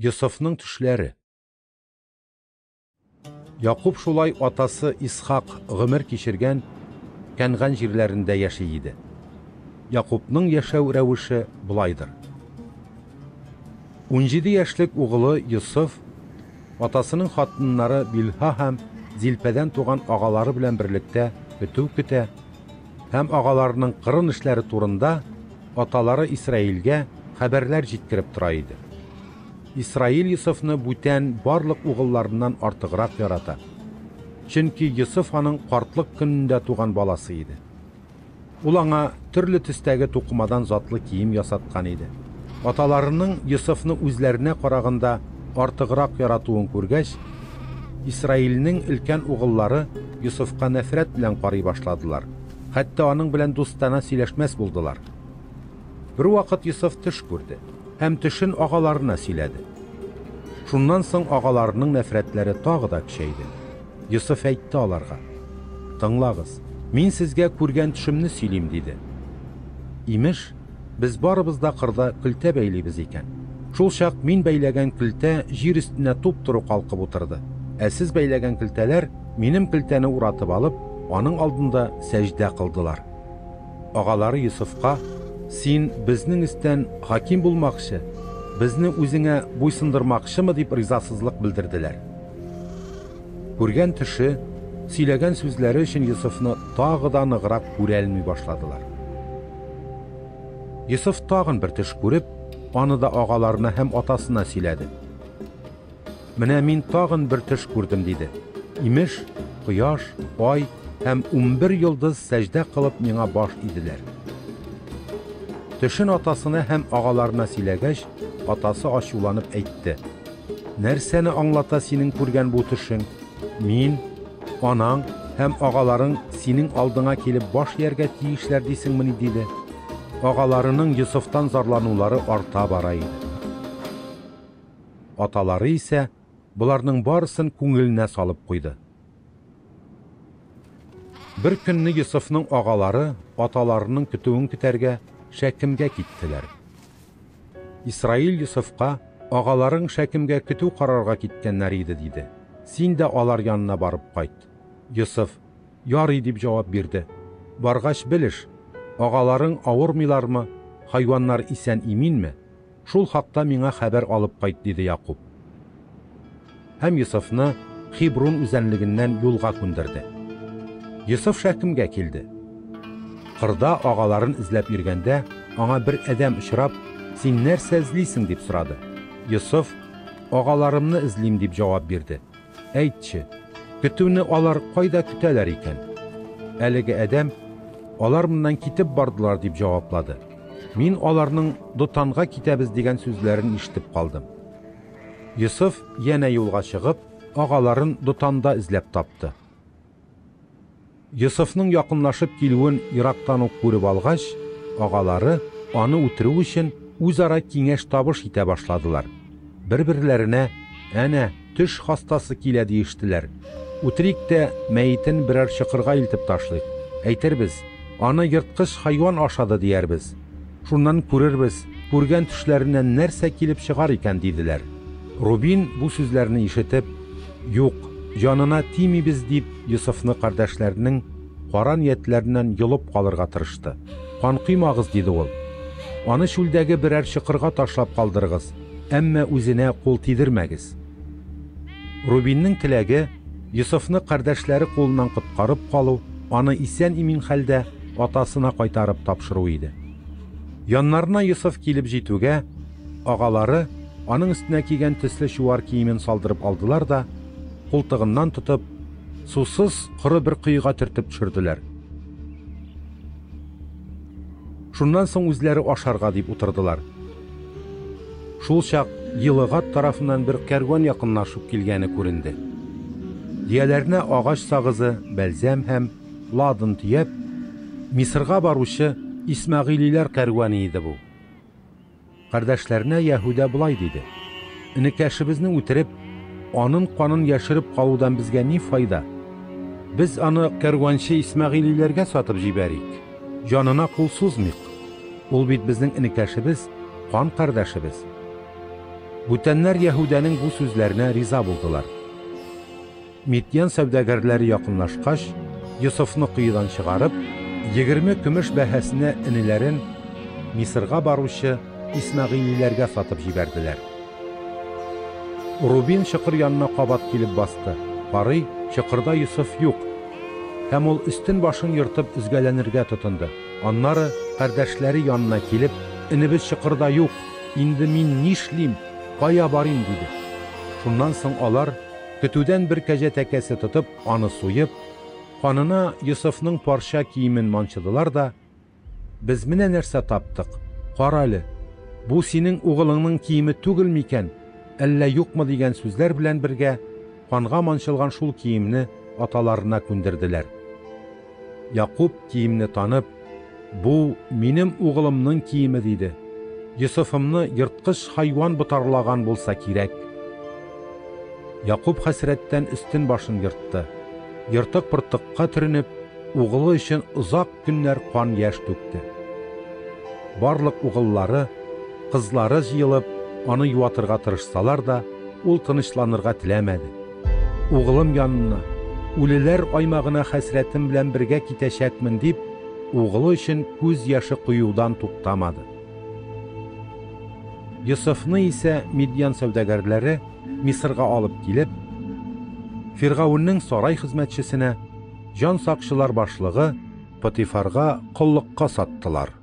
Йосыфның төшләре. Якуб шулай атасы Исхак гомер кичергән Кәнган җирләрендә яши иде. Якубның яшәү рәвеше болайдыр. 17 яшьлек угылы Йосыф атасының хатыннары Билһа һәм Зилпәдән туган агалары белән берлектә көтү көтә һәм агаларының кырын эшләре турында аталары Исраилгә хәбәрләр җиткереп тора иде. Исраил Йосыфны бүтән барлык угылларыннан артыграк ярата. Чөнки Йосыф аның картлык көнендә туган баласы иде. Ул аңа төрле төстәге тукымадан затлы кием ясаткан иде. Аталарының Йосыфны үзләренә караганда артыграк яратуын күргәч, Исраилнең өлкән угыллары Йосыфка нәфрәт белән карый башладылар. Хәтта аның белән дустанә сөйләшмәс булдылар. Бервакыт Йосыф төш күрде һәм төшен агаларына сөйләде. Шуннан соң агаларының нәфрәтләре тагы да көчәйде. Йосыф әйтте аларга: "Тыңлагыз, мин сезгә күргән төшемне сөйлим", диде. Имеш, без барыбыз да кырда көлтә бәйлибез икән. Шул чак мин бәйләгән көлтә җир өстенә туп-туры калкып утырды. Ә сез бәйләгән көлтәләр минем көлтәне уратып алып, аның алдында сәҗдә кылдылар. Агалары Йосыфка: "Син безнең өстән хаким булмакчы, безне үзеңә буйсындырмакчымы?" дип ризасызлык белдерделәр. Күргән төше, сөйләгән сүзләре өчен Йосыфны тагы да ныграк күрәлми башладылар. Йосыф тагын бер төш күреп, аны да агаларына һәм атасына сөйләде. Менә мин тагын бер төш күрдем, диде. Имеш, кояш, ай һәм 11 йолдыз сәҗдә кылып миңа баш иделәр. Төшен атасына һәм агаларына сөйләгәч, атасы ачуланып әйтте: "Нәрсәне аңлата синең күргән бу төшең? Мин, анаң һәм агаларың синең алдыңа килеп баш ияргә тиешләр дисеңмени?" диде. Агаларының Йосыфтан зарланулары арта бара иде. Аталары исә боларның барысын күңеленә салып куйды. Бер көнне Йосыфның агалары аталарының көтүен көтәргә Шәкемгә киттеләр. Исраил Йосыфка: "Агаларың Шәкемгә көтү карарга киткәннәр иде", диде. "Син дә алар янына барып кайт". Йосыф: "Ярый", дип җавап бирде. "Баргач белеш, агаларың авырмыйлармы, хайваннар исән-иминме? Шул хакта миңа хәбәр алып кайт", диде Якуб. Һәм Йосыфны Хибрун үзәнлегеннән юлга күндерде. Йосыф Шәкемгә килде. Кырда агаларын эзләп йөргәндә, аңа бер адәм очрап: "Син нәрсә эзлисең?" дип сорады. Йосыф: "Агаларымны эзлим", дип җавап бирде. "Әйтче, көтүне алар кайда көтәләр икән?" Әлеге адәм: "Алар моннан китеп бардылар", дип җаваплады. "Мин аларның Дотанга китәбез дигән сүзләрен ишетеп калдым". Йосыф янә юлга чыгып, агаларын Дотанда эзләп тапты. Йосыфның якынлашып килүен ерактан ук күреп алгач, агалары аны үтерү өчен үзара киңәш-табыш итә башладылар. Бер-берләренә: "Әнә, төш хастасы килә", диештеләр. "Үтерик тә мәетен берәр чокырга илтеп ташлыйк. Әйтербез, аны ерткыч хайван ашады диярбез. Шуннан күрербез, күргән төшләреннән нәрсә килеп чыгар икән", диделәр. Рубин бу сүзләрне ишетеп: "Юк, җанына тимибез", дип, Йосыфны кардәшләренең кара ниятләреннән йолып калырга тырышты. "Кан коймагыз", диде ул. "Аны чүлдәге берәр чокырга ташлап калдырыгыз, әмма үзенә кул тидермәгез". Рубиннең теләге Йосыфны кардәшләре кулыннан коткарып калу, аны исән-имин хәлдә атасына кайтарып тапшыру иде. Яннарына Йосыф килеп җитүгә, агалары аның өстенә кигән төсле чуар киемен салдырып алдылар да, култыгыннан тотып, сусыз коры бер коега төртеп төшерделәр. Шуннан соң үзләре ашарга дип утырдылар. Шул чак Елыгат тарафыннан бер кәрван якынлашып килгәне күренде. Дияләренә агач сагызы, бәлзәм һәм ладан төяп, Мисырга баручы Исмәгыйлиләр кәрваны иде бу. Кардәшләренә Яһүдә болай диде: "Энекәшебезне үтереп, анын канын яшереп калудан безгә ни файда? Без аны кәрванчы Исмәгыйлиләргә сатып җибәрик. Җанына кул сузмыйк. Ул бит безнең энекәшебез, кан кардәшебез". Бүтәннәр Яһүдәнең бу сүзләренә риза булдылар. Мидьян сәүдәгәрләре якынлашкач, Йосыфны коедан чыгарып, 20 көмеш бәһасенә энеләрен Мисырга баручы исмәгыйлиләргә сатып җибәрделәр. Рубин чокыр янына кабат килеп басты. Карый, чокырда Йосыф юк. Һәм ул өстен-башын ертып өзгәләнергә тотынды. Аннары, кардәшләре янына килеп, Энебез чокырда юк, инде мин нишлим, кая барыйм? диде. Шуннан соң алар, көтүдән бер кәҗә тәкәсе тотып, аны суеп, канына Йосыфның парча киемен манчыдылар да, Без менә нәрсә таптык, карале, бу синең угылыңның киеме түгел микән, әллә юкмы дигән сүзләр белән бергә канга манчылган шул киемне аталарына күндерделәр. Якуб киемне танып, Бу минем угылымның киеме, диде. Йосыфымны ерткыч хайван ботарлаган булса кирәк. Якуб хәсрәттән өстен-башын ертты. Ертык-портыкка төренеп, угылы өчен озак көннәр кан-яшь түкте. Барлык угыллары, кызлары җыелып, аны юатырга тырышсалар да, ул тынычланырга теләмәде. Угылым янына, үлеләр аймагына хәсрәтем белән бергә китәчәкмен, дип, угылы өчен күз яше коюдан туктамады. Йосыфны исә Мидьян сәүдәгәрләре Мисырга алып килеп, Фиргавеннең сарай хезмәтчесенә, җан сакчылар башлыгы Потифарга коллыкка саттылар.